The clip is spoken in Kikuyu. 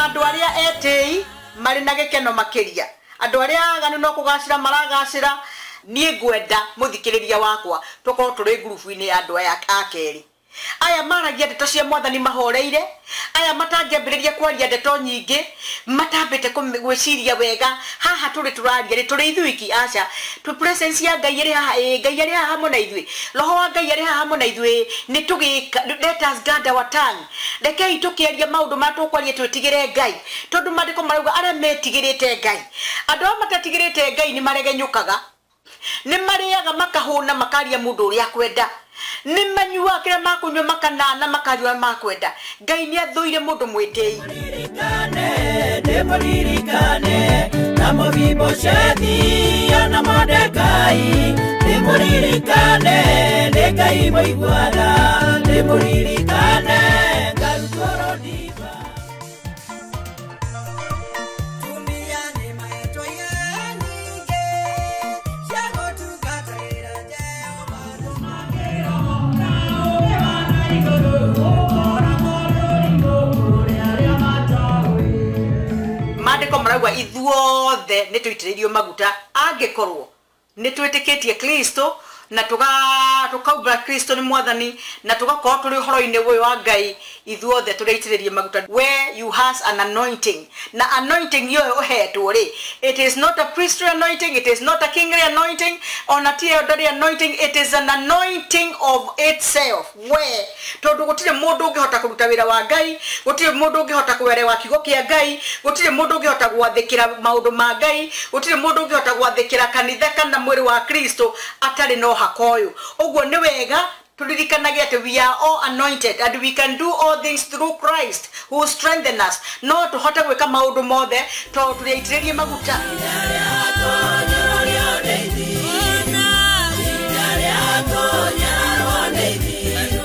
Wonaga andũ arĩa etĩi marĩ na gĩkeno makĩria, andũ arĩa aganu no kũgacĩra maragacĩra. Niĩ ngwenda mũthikĩrĩria wakwa tũkorwo tũrĩ ngurubu-inĩ ya andũ aya a kerĩ, aya maragia ndeto cia mwathani mahoreire, aya matangĩambĩrĩria kwaria ndeto nyingĩ matambĩte gwĩciria wega. Haha tũrĩ tũraria rĩ, tũrĩ ithuiki? Aca, tũ presence ya Ngai ĩrĩ haha. Ĩ Ngai arĩ haha hamwe na ithuĩ, roho wa Ngai arĩ haha hamwe na ithuĩ. Nĩ tũgĩka, let us guard our tongue. Rekei tũkĩaria maũndũ marĩa tũkwaria twĩtigĩre Ngai, tondũ maandĩko marauga arĩa metigĩrĩte Ngai. Andũ arĩa matetigĩrĩte Ngai nĩ maregenyũkaga, nĩ marĩaga makahũna, makaria mũndũ ũrĩa akwenda, nĩ manyuaga kĩrĩa makũnyua, makanana, makaria ũrĩa makwenda. Ngai nĩ athũire mũndũ mwĩtĩi. Ndĩmũririkane na Mefiboshethi ona Mordekai, ndĩmũririkane nĩ Ngai mũiguana, ndĩmũririkane ngarutwo rũdiba. Tumia nĩ mahetwo iheo nyingĩ cia gũtungatĩra Jehova. Maandĩko marauga ithuothe nĩ tũitĩrĩirio maguta angĩkorwo nĩ twĩtĩkĩtie Kristo na tũkaumbũra Kristo nĩ mwathani na tũgakorwo tũrĩ ũhoro-inĩ ũyũ wa Ngai. Ithuothe tũrĩitĩrĩrie maguta. Where you has an anointing, na anointing ĩyo ũhetwo rĩ, it is not a priestly anointing, it is not a kingly anointing, ona ti elderly anointing, it is an anointing of itself. We tondũ gũtirĩ mũndũ ũngĩhota kũruta wĩra wa Ngai, gũtirĩ mũndũ ũngĩhota kũerewa kiugo kĩa Ngai, gũtirĩ mũndũ ũngĩhota gwathĩkĩra maũndũ ma Ngai, gũtirĩ mũndũ ũngĩhota gwathĩkĩra kanitha kana mwĩrĩ wa Kristo atarĩ na ũhaka ũyũ. Ũguo nĩ wega turirikanage atĩ we are all anointed and we can do all things through Christ who strengthen us. No tũhote gwĩka maũndũ mothe tondũ tũrĩ aitĩrĩrie maguta. Ihinda rĩa kũnyararwo nĩ ithuĩ.